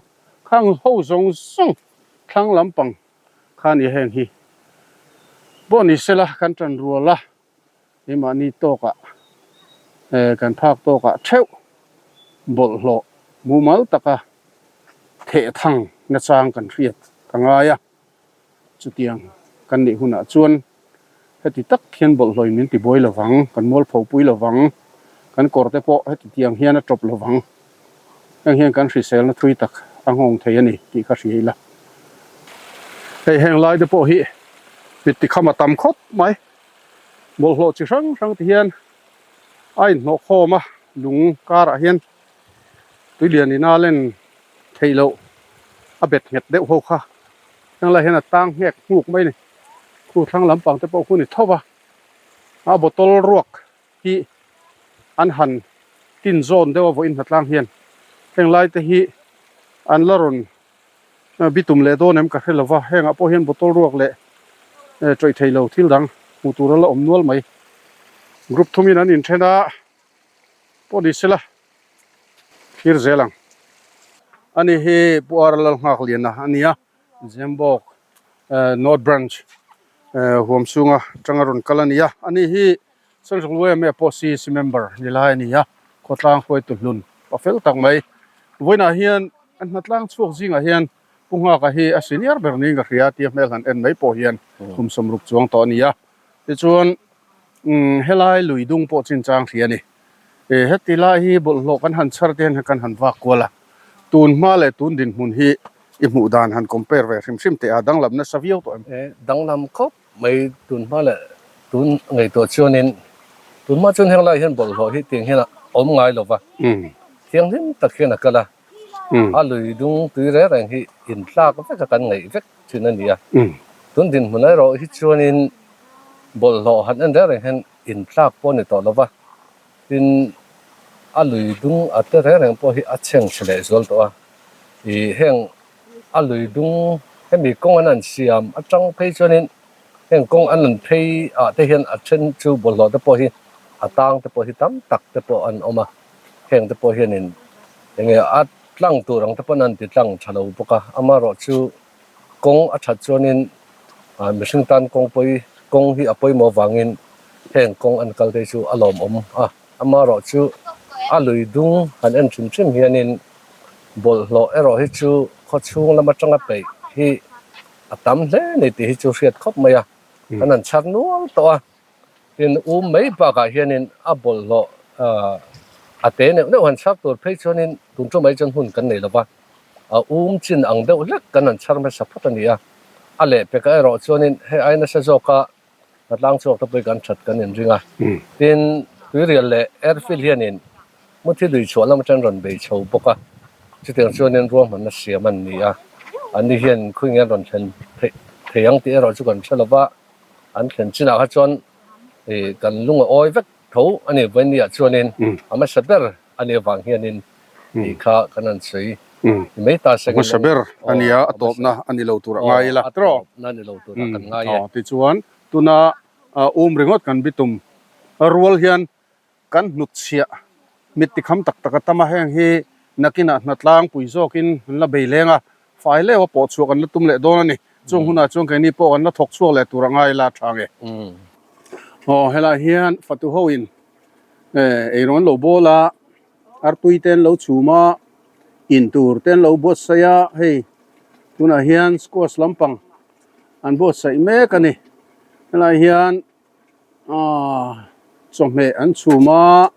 khang ho zawng zawng thlang lampang kha a ni heng hi pawh ni sela kan tan rual a. Keimahni tawkah kan phak tawkah theuh bawlhhlawh mumal taka theh thang nachang kan hriat a ngai a, chutiang kan nih hunah chuan heti tak hian bawlhhlawhin min tibuai lovang, kan mualpho pui lovang, kan kawr te pawh heti tiang hian a tawp lovang, heng hian kan hriselna thui tak a nghawng thei a ni tih kha hria ila. Hei heng lai te pawh hi mit tikham a tam khawp mai. Bawlhhlawh chi hrang hrang te hian a inhnawh khawm a, lung karah hian tui lian ina len theih loh a bet nghet deuh ho kha heng lai hian a tang nghek nghuk mai a ni. Khu thlang lampang te pawh khu ni tho va, a bottle ruak hi an han tin zawn deuh a vawiin hnatlang hian heng lai te hi an la rawn Bitum leh dawn em ka hre lova, hengah pawh hian bottle ruak leh tawih thei lo thil dang hmuh tur a la awm nual mai. Group thumin an inthen a, pawh ni sela thlir zel ang. Ani hi Pu Ara Lalnghakliana a ni a, Zembawk North Branch huamchhunga tanga rawn kal a ni a. Ani hi Central YMA pawh CEC member ni lai a ni a, khawtlang hruaitu hlun pa fel tak mai. Vawiinah hian an hnatlang chhuak zingah hian Pu Nghaka hi a senior ber niin ka hria tia hmel han en mai pawh hian kum 60 chuang tawh a ni a. Tichuan helai lui dung pawh chinchang hria a ni. Heti lai hi bawlhhlawh kan han chhar te hian kan han vak kual a, tun hma leh tun dinhmun hi i hmuh dan han compare ve hrim hrim teh a, danglam nasa viau tawh em? Danglam khawp Mai tun hma leh tun ngaihtuah chuanin tun hma chuan heng lai hian bawlhhlawh hi tiang hian a awm ngai lo va, thianghlim tak hian a kal a, a lui dung tui reng reng hi intlak vek a kan ngaih vek thin a ni a. Tun dinhmun erawh hi chuanin bawlhhlawh han en reng reng hian intlak pawh a ni tawh lo va, tin a lui dung a te reng reng pawh hi a chhengchhe leh zual tawh a, ih heng A lui dung hemi kawng an han siam atang phei chuanin heng kawng an han phei ah te hian a then chu bawlhhlawh te pawh hi a tang te pawh hi tam tak te pawh an awm a, heng te pawh hianin enge a tlang tur ang te pawn an ti tlang tha lo bawk a, amaherawhchu kawng a that chuanin mihring tan kawng pawi kawng hi a pawimawh avangin heng kawng an kal te chu a lawmawm a, amaherawhchu a lui dung han en hrim hrim hianin. Bawlhhlawh erawh hi chu khaw chhung lam atanga peih hi a tam hle ni tih hi chu hriat khawp mai a, kan han chhar nual tawh a, tin um mai bakah hianin a bawlhhlawh a te neuh neuh han chhar tur phei chuanin tun chu mai chuan hun kan nei lova, a um chin ang deuh hlek kan han chhar hmasa phawt a ni a, a lehpekah erawh chuanin hei ai nasa zawka Hnatlang chhuak te pawh hi kan that kan inring a, tin Tuirial leh Airfield hianin Muthi lui chhuah lam atang rawn bei chho bawk a, chutiang chuanin ruahmanna siam an ni a, anni hian khawi nge an rawn thlen theih thei ang tih erawh chu kan hre lova, an thlen chinah kha chuan ih kan lung a awi vek tho a ni Vawinia chuanin a hmasa ber a nih avang hianin tih kha kan han sawi ni mai ta sengin Hmasa ber a nia a tawpna a ni lo tur a ngai ila a tawpna a ni lo tur a kan ngai e. Tichuan tuna um ringawt kan bitum rual hian kan hnutchhiah mit tikham tak tak a tam a, heng hi nakinah hnatlang pui zawkin an la bei leng a, fai leuh a pawh chhuah kan la tum leh dawn a ni. Chung hunah chuan keini pawh kan la thawk chhuak leh tur a ngai ila tha nge. Aw helai hian fatu ho in eirawng an lo bawl a, artui te an lo chhum a, in tur te an lo buatsaih a, hei tunah hian squash lampang an buatsaih mek a ni. Helai hian aaa chawhmeh an chhum a,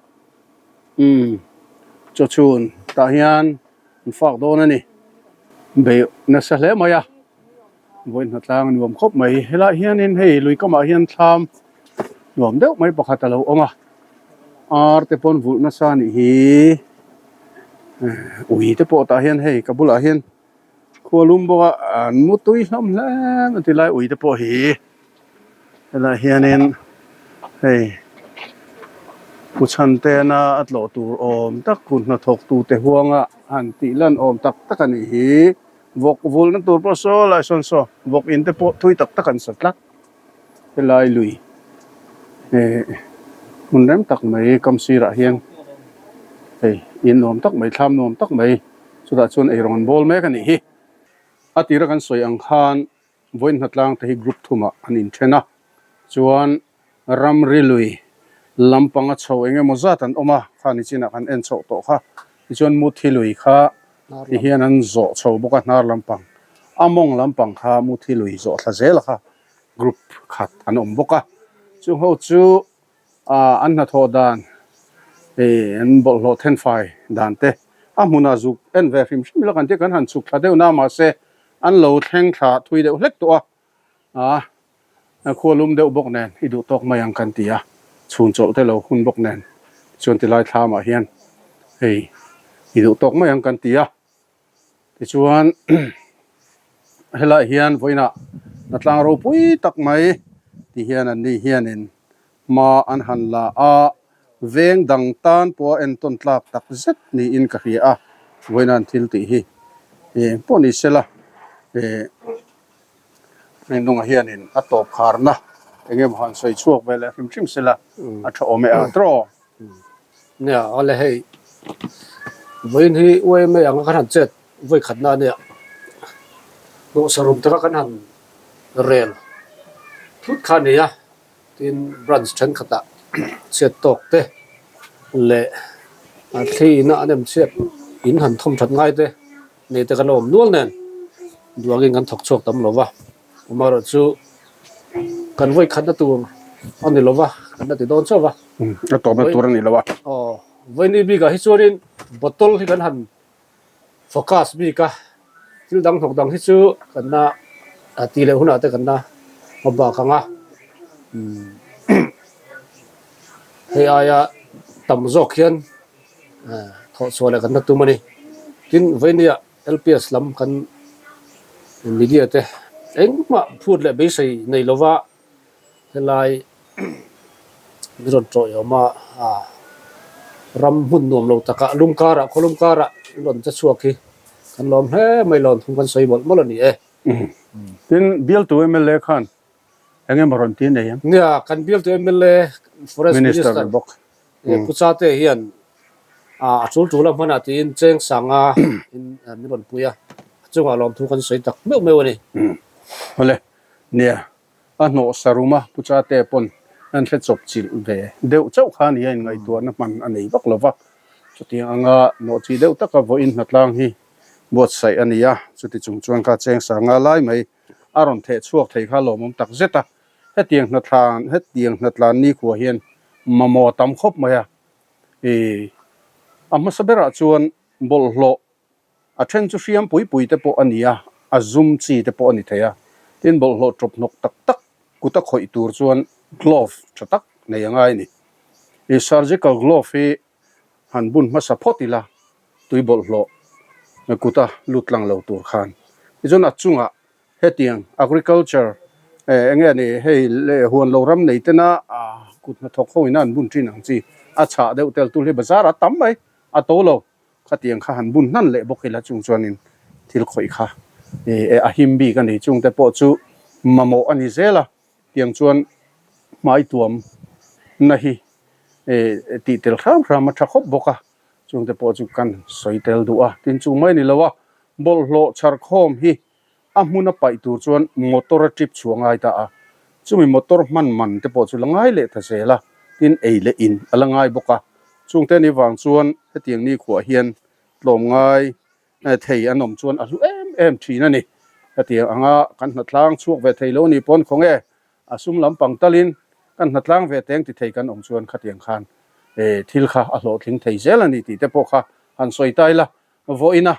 umm chawchhun tah hian an fak dawn a ni. Beih nasa hle mai a. Vawi hnatlang a nuam khawp mai. Helaiah hianin hei lui kamah hian thlam nuam deuh mai pakhat a lo awm a, ar te pawn vulh nasa a nih hi. Ui te pawh tah hian hei ka bulah hian khua lum bawk a, an mu tui hlawm hle a ti lai ui te pawh hi. Helaiah hianin hei Pu Chhantena a tlawh tur awm tak kut hnathawk tute huanga han tih lan awm tak tak a nih hi. Vawk vulna tur pawh saw lai sawn saw vawk in te pawh thui tak tak an sa tlat. Helai lui eh hmun rem tak mai kam sirah hian hei in nuam tak mai thlam nuam tak mai chutah chuan eirawng an bawl mek a nih hi. A tira kan sawi ang khan vawiin hnatlang te hi group thumah an inthen a chuan Ramri lui lampanga chho eng emaw zat an awm a, kha ni chinah kan en chhoh tawh kha. Tichuan Muthi lui kha ti hian an zawh chho bawk a, hnar lampang, a mawng lampang kha Muthi lui zawh thla zel kha group khat an awm bawk a. Chung ho chu an hnathawh dan, an bawlhhlawh thenfai dan te a hmunah zuk en ve hrim hrim ila kan tia kan han chhuk thla deuh na mahse an lo thleng thla thui deuh hlek tawh a. Khua lum deuh bawk nen i duh tawk mai ang kan ti a, chhun chawlh te lo hun bawk nen tichuan tilai thlamah hian hei i duh tawk mai ang kan ti a. Tichuan helaiah hian vawiinah hnatlang ropui tak mai ti hian an ni hianin hma an han la a, veng dang tan pawha entawn tlak tak zet niin ka hria a, vawiina an thil tih hi eng pawh ni sela eh. Heng nungah hianin a tawp kharna eng emaw han sawi chhuak ve leh hrim hrim sela a tha awm e a tawh. Nia, awle hei vawiin hi UMA anga kan han chet vawi khatna ania hnawhsarum taka kan han rel thut kha a ni a, tin branch thenkhatah chhiat tawk te leh thli ina an em chhiat in han thawm that ngai te. Nei te kan awm nual nen duangin kan thawk chhuak tam lo va, amaherawh chu kan vawi khatna tur a ni lo va, kan la ti dawn chauh va. A tawpna tur a ni lo a. Aw, vawiin bikah hi chuanin bottle hi kan han focus bik a, thil dang hnawk dang hi chu kan la ti leh hunah te kan la hma bak ang a, hei aia tam zawk hian Thawh chhuah leh kan la tum a ni. Tin, Vainia LPS lam kan media te engmah phut leh beisei nei lova helai min rawn tawih awm a, ram hmun nuam lo takah lum karah khaw lum karah min rawn che chhuak hi kan lawm hle mai lo thung kan sawi mawlh mawlh a ni e. Tin, bialtu mla khan eng emaw rawn ti nei ang? Nia, kan bialtu mla Forest Minister bawk. Pu Chate hian a tul tul a hmanah tiin cheng sanga in min rawn pui a, a chungah lawmthu kan sawi tak meuh meuh a ni. Awle, nia, a hnawh sarum a Pu Chate pawn an hre chawp chilh ve deuh chauh kha nia inngaihtuahna hman a nei vak lo va, chutiang anga nawh chi deuh taka vawiin hnatlang hi buatsaih a ni a, chuti chung chuan kha cheng sanga lai mai a rawn theh chhuak thei kha lawmawm tak zet a, hetiang hnathlan hetiang hnatlan nikhua hian mamawh tam khawp mai a, ih a hmasa berah chuan bawlhhlawh a then chu hriam pui pui te pawh a ni a, a zum chi te pawh a ni thei a, tin bawlhhlawh tawp hnawk tak tak kut a khawih tur chuan glove tha tak nei a ngai a ni. Ih surgical glove hi han bun hmasa phawt ila tui bawlhhlawh kuta lut tlang lo tur khan tichuan a chungah Hetiang agriculture eng nge ni hei leh huan lo ram nei tena kut hnathawk ho ina an bun thin ang chi a chhah deuh tel tul hi bazar a tam mai a to lo khatiang kha han bun hnan leh bawk ila chung chuanin thil khawih kha a him bik a ni chung te pawh chu mamawh a ni zel a tiang chuan hmai tuam na hi tih tel hram hram a tha khawp bawk a chung te pawh chu kan sawi tel duh a tin chung mai ni lo a bawlhhlawh chhar khawm hi A hmun a paih tur chuan motor a trip chhuah ngai ta a. Chumi motor hman man te pawh chu la ngai leh ta zel a, tin ei leh in a la ngai bawk a. Chungte ni vang chuan hetiang nikhuah hian tlawmngai thei an awm chuan a hlu em em thin a ni. Hetiang anga kan hnatlang chhuak ve thei lo ni pawn khawnge a sum lampang talin kan hnatlang ve teng ti thei kan awm chuan khatiang khan thil kha a hlawhtling thei zel a ni tih te pawh kha han sawi ta ila. Vawiina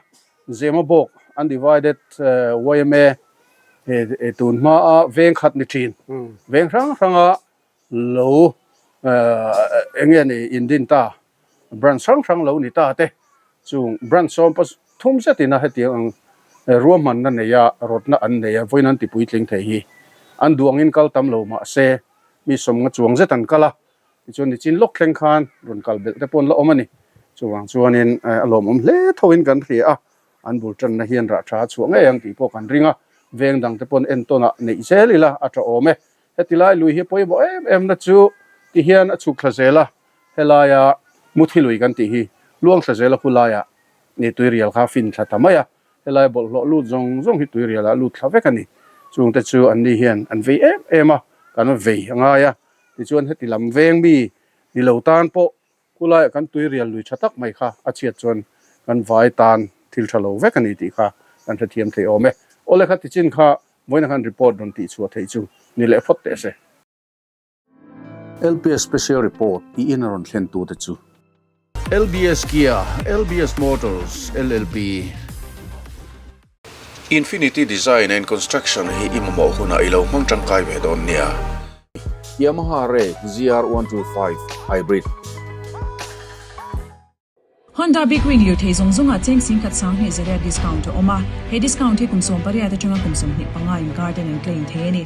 Zemabawk Undivided yma tun hmaa veng khat ni thin veng hrang hranga lo eng nge ni indin ta branch hrang hrang lo ni ta te chung branch sawm pathum zetin a hetiang ang ruahmanna nei a rawtna an nei a vawiin an ti puitling thei hi an duh angin kal tam lo mahse mi sawmnga chuang zet an kal a tichuan nichin lawk thleng khan rawn kal belh te pawh an la awm a ni chuvang chuanin a lawmawm hle thoin kan hria a an bul tanna hian rah tha a chhuah ngei ang tih pawh kan ring a veng dang te pawh an entawn ah neih zel ila a tha awm e. Heti lai lui hi pawimawh em em na chu ti hian a chhuk thla zel a, helaia muthi lui kan tih hi luang thla zel a hu laiah ni tuirial kha fin thla ta mai a, helaia bawlhhlawh lut zawng zawng hi tuirialah lut thla vek a ni. Chungte chu anni hian an vei em em a, kan vei a ngai a, tichuan heti lam veng mi ni lo tan pawh Khulaiah kan tuirial lui tha tak mai kha a chhiat chuan kan vai tan thil tha lo vek a ni tih kha kan hrethiam thei awm e. Awle kha tichin kha vawiin khan report rawn tih chhuah theih chu ni leh phawt teh se. LPS Special Report i in a rawn thlen tute chu. LBS Kia, LBS Motors, LLP. Infinity Design and Construction hi i mamawh hunah i lo hmang tangkai ve dawn nia. Yamaha Ray ZR125 Hybrid. Honda Big Wing lirthei zawng zawngah cheng singkhat sanghnih zariat discount a awm a, he discount hi kum 18 atanga kum 25 inkar ten an claim thei a ni.